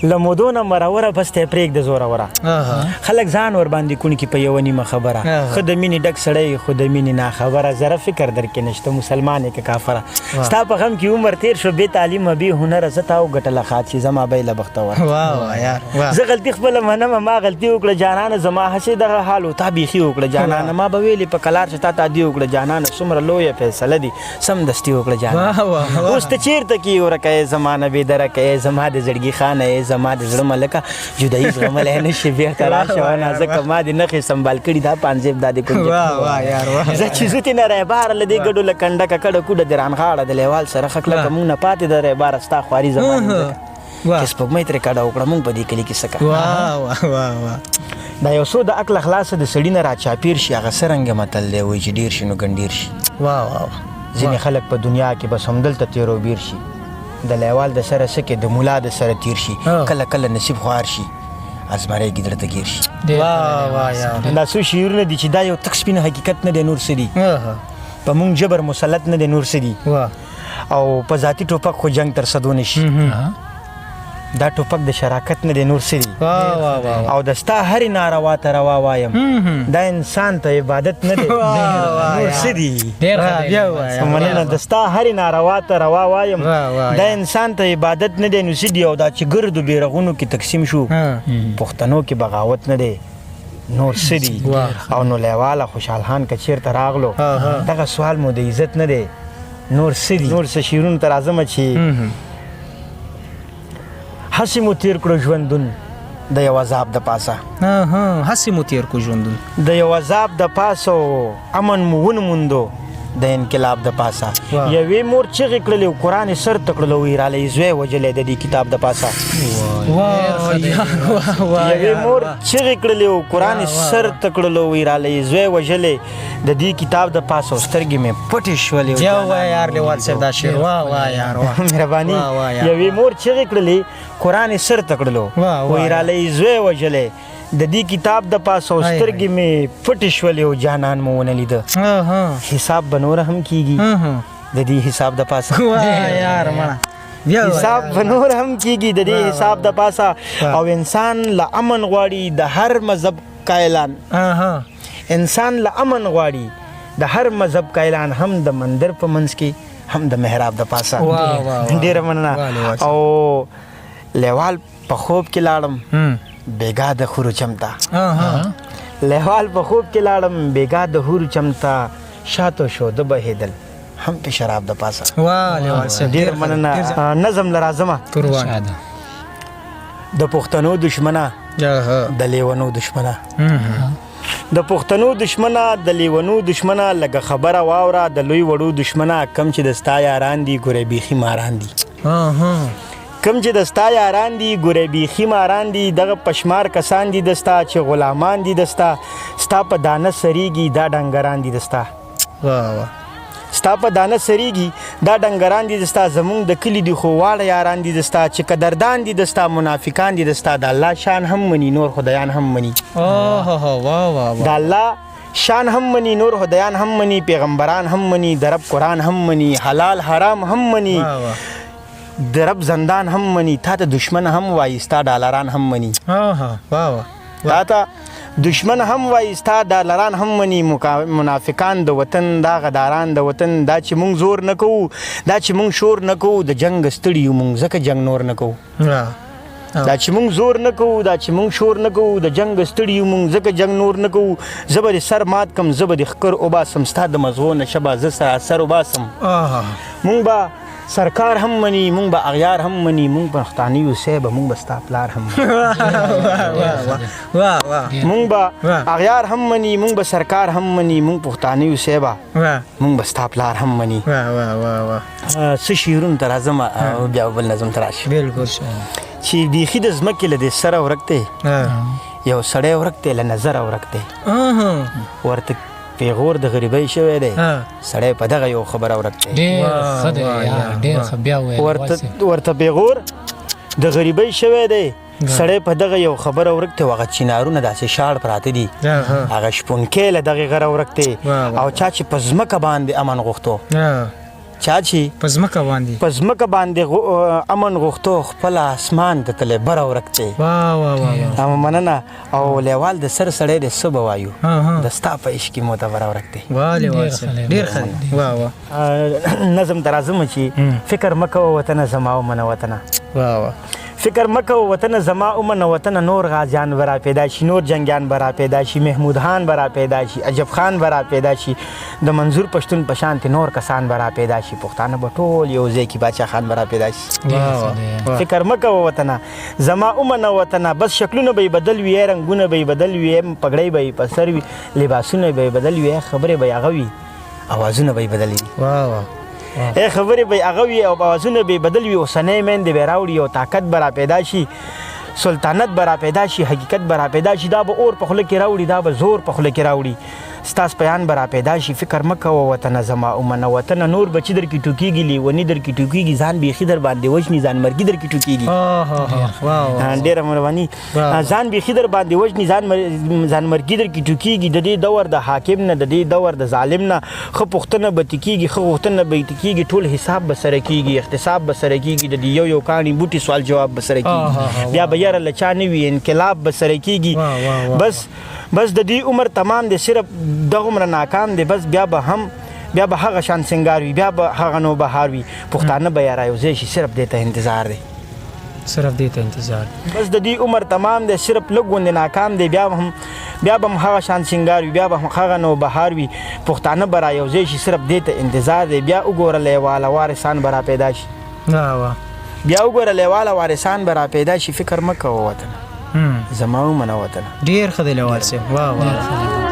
له مودو نه مروره بس ته پرېږده زوروره. خلک ځان ور باندې کوڼ کړي په یوه نیمه خبره. ښه د مینې ډک سړی خو د مینې ناخبره. ذره فکر در کې نشته مسلمان یې که کافره. ستا په غم کې عمر تېر شو بې تعلیمه بې هنره. زه تا وګټله ښاد شي زما بیله بختوره. زه غلطي خپله منمه ما غلطي وکړه جانانه. زما هسې دغه حال و تا بیخي وکړه جانانه. ما به ویلې په کلار چې تا تادي وکړه جانانه. څومره لویه فیصله دي سمدستي وکړه جانانه. اوس ته چېرته کې ورکه یې زما نه بې درکه یې زما د زړګي خانه یې زما د زړه ملکه. جدایي زغملی نه شي بېرته راشه ونه ځکه ما دې نښې سنبال کړي دا پانزیب دا دې کوم. زه چې زه ترې نه ریباره له دې ګډو له کنډکه کډه کوډه د رانغاړه د لیوال سره ښه کلکه مونږ نه پاتې د ریباره ستا خواري زما ځکه چې سپوږمۍ ترې کډه وکړه مونږ په دې کلي کې څه کوو. دا یو څو د عقله خلاصه د سړي نه راچاپېر شي هغه څه رنګه متل دی وایي چې ډېر شي نو ګنډېر شي. ځینې خلک په دنیا کې بس همدلته تېر او بېر شي د لیوال د سره سکه د مولا د سره تیر شي کله کله نصیب خوار شي ازمری ګیدړ ته ګیر شي. دا څو شعرونه دي چې دا یو تک سپین حقیقت نه دی نور څه دي. په مونږ جبر مسلط نه دی نور څه دي. او په ذاتي ټوپک خو جنگ تر سدو نشي. دا ټوپک د شراکت نه دی نور څه دي. او د ستا هرې ناروا ته روا وایم دا انسان ته عبادت نه دی نور څه دي. مننه. د ستا هرې ناروا ته روا وایم دا انسان ته عبادت نه دی نو څه دي. او دا چې ګردو بیرغونو کې تقسیم شو پښتنو کې بغاوت نه دی نور څه دي. او نو لیواله خوشحال خان که چېرته راغلو دغه سوال مو د عزت نه دی نور څه دي. نور څه شعرونو ته راځم چې هسې مو تېر کړو ژوندون د یو عذاب د پاسه. هسې مو تېر کړو ژوندون د یو عذاب د پاسه امن مو ونه موندو د انقلاب د پاسه. یوې مور چغې کړلې او قرآن یې سر ته کړلو وایي راله یې زوی وژلی د دې کتاب د پاسه. یوې مور چغې کړلې او قرآن یې سر ته کړلو وایي راله یې زوی وژلی د دې کتاب د پاسه. او سترګې مې پټې شولې. بیا ووایه یار لیوال صاحب دا شعر. واه واه یار واه مهرباني. یوې مور چغې کړلې قرآن یې سر ته کړلو وایي راله یې زوی وژلی د دې کتاب د پاسه. او سترګې مې پټې شولې او جانان مو ونه لیده. حساب به نور هم کیږي د دې حساب د پاسه. یار مړه حساب به نور هم کیږي د دې حساب د پاسه. او انسان له امن غواړي د هر مذهب قایلان. انسان له امن غواړي د هر مذهب قایلان هم د مندر په منځ کې هم د محراب د پاسه. ډیره مننه. او لیوال په خوب کې لاړم بیګا د خورو چمتا. لیوال په خوب کې لاړم بیګا د حورو چمتا. شاتو شو د بهېدل هم په شراب د پاسه. ډیر مننه. نظم لرازمه د پښتنو دشمنه د لیونو دشمنه د پښتنو دشمنه د لیونو دشمنه لږه خبره واوره د لوی وړو دشمنه. کم چې د ستا یاران دي ګورې بیخي ماران دي. کم چې د ستا یاران دي ګورې بیخي ماران دي. دغه پشمار کسان دي د ستا چې غلامان دي د ستا. ستا په دانه سریږي دا ډنګران دي د ستا. ستا په دانه سریږي دا ډنګران دي د ستا. زمونږ د کلي دي خو واړه یاران دي د ستا چې قدردان دي د ستا منافقان دي د ستا. د الله شان هم مني نور خدایان هم مني. د الله شان هم مني نور خدایان هم مني پیغمبران هم مني د رب قرآن هم مني حلال حرام هم مني د رب زندان هم مني. تا ته دشمن هم وایي ستا ډالران هم مني. تا ته دشمن هم وایي ستا ډالران هم مني. منافقان د وطن دا غداران د وطن. دا چې مونږ زور نه کوو دا چې مونږ شور نه کوو د جنګ ستړي یو مونږ ځکه جنګ نور نه کوو. دا چې مونږ زور نه کوو دا چې مونږ شور نه کوو د جنګ ستړي یو مونږ ځکه جنګ نور نه کوو. زه به دې سر مات کم زه به دې ښکر وباسم ستا د مزغو نشه به زه سراسر وباسم. مونږ به سرکار هم مني مونږ به اغیار هم مني مونږ پښتانه یو صاحب مونږ به ستا پلار هم مني. مونږ به اغیار هم مني مونږ به سرکار هم مني مونږ پښتانه یو صاحب مونږ به ستا پلار هم مني. څه شعرونو ته راځم او بیا بل نظم ته راشم. بالکل. چې بیخي د ځمکې له دې سره ورک دی یو سړی ورک دی له نظره ورک دی ورته پیغور د غریبۍ شوی دی سړی په دغه یو خبره ورک دی. ډېر ښه دی یار ډېر ښه. بیا ووایه ورته پیغور د غریبۍ شوی دی سړی په دغه یو خبره ورک دی. هغه چینارونه داسې شاړ پراته دي هغه شپونکی له دغې غره ورک دی. او چا چې په ځمکه باندې امن غوښتو چا چې په ځمکه باندې، په ځمکه باندې امن غوښتو، خپل اسمان ته تللی بره ورک دی. واه واه واه واه. مننه. او لیوال د سر سړی دی، څه به وایو، ها ها د ستا په عشق کې معتبر ورک دی. واه لیوال صاحب، ډېر ښه دی، واه واه. نظم ته راځم چې فکر مه کوه وطنه زما ومنه وطنه. واه واه. فکر مه کوه وطنه زما ومنه وطنه، نور غازیان به را پیدا شي، نور جنګیان به را پیدا شي، محمود خان به را پیدا شي، عجب خان به را پیدا شي، د منظور پښتون په شانتې نور کسان به را پیدا شي، پښتانه به ټول یو ځای کې باچا خان به را پیدا شي. فکر مه کوه وطنه زما ومنه وطنه، بس شکلونه به یې بدل وي، رنګونه به یې بدل وي، پګړۍ به یې په سر وي، لباسونه به یې بدل وي، خبرې به یې هغه وي، اوازونه به یې بدل وي. واه واه. ای خبرې به یې هغه وي او اوازونه به یې بدل وي، اوسنۍ میندې به یې راوړي او طاقت به را پیدا شي، سلطنت به را پیدا شي، حقیقت به را پیدا شي، دا به اور په خوله کې راوړي، دا به زور په خوله کې راوړي، ستا سپیان به را پیدا شي. فکر مه کوه وطنه زما ومنه وطنه، نور بچي در کې ټوکېږي، لیوني در کې ټوکېږي، ځان بیخي در باندې وژني، ځان مرګي در کې ټوکېږي. ډېره مهرباني. ځان بیخي در باندې وژني، ځان مرګي در کې ټوکېږي، د دې دور د حاکم نه، د دې دور د ظالم نه ښه پوښتنه به ترې کېږي، ښه غوښتنه به ترې کېږي، ټول حساب به سره کېږي، احتساب به سره کېږي، د دې یو یو کاڼي بوټي سوال جواب به سره کېږي، بیا به یاره له چا نه وي انقلاب به سره کېږي. بس بس د دې عمر تمام دی، صرف دغومره ناکام دی، بس بیا به هم بیا به هغه شان سنګار وي، بیا به هغه نو بهار وي، پښتانه به یې را یوځای شي، صرف دې ته انتظار دی، صرف دې ته انتظار. بس د دې عمر تمام دی، صرف لږ غوندې ناکام دی، بیا به هم هغه شان سنګار وي، بیا به هم هغه نو بهار وي، پښتانه به را یوځای شي، صرف دې ته انتظار دی. بیا وګوره لیواله وارثان به را پیدا شي. بیا وګوره لیواله وارثان به را پیدا شي. فکر مه کوه وطنه زما ومنه وطنه. ډېر ښه دی لیوال صاحب، واه واه.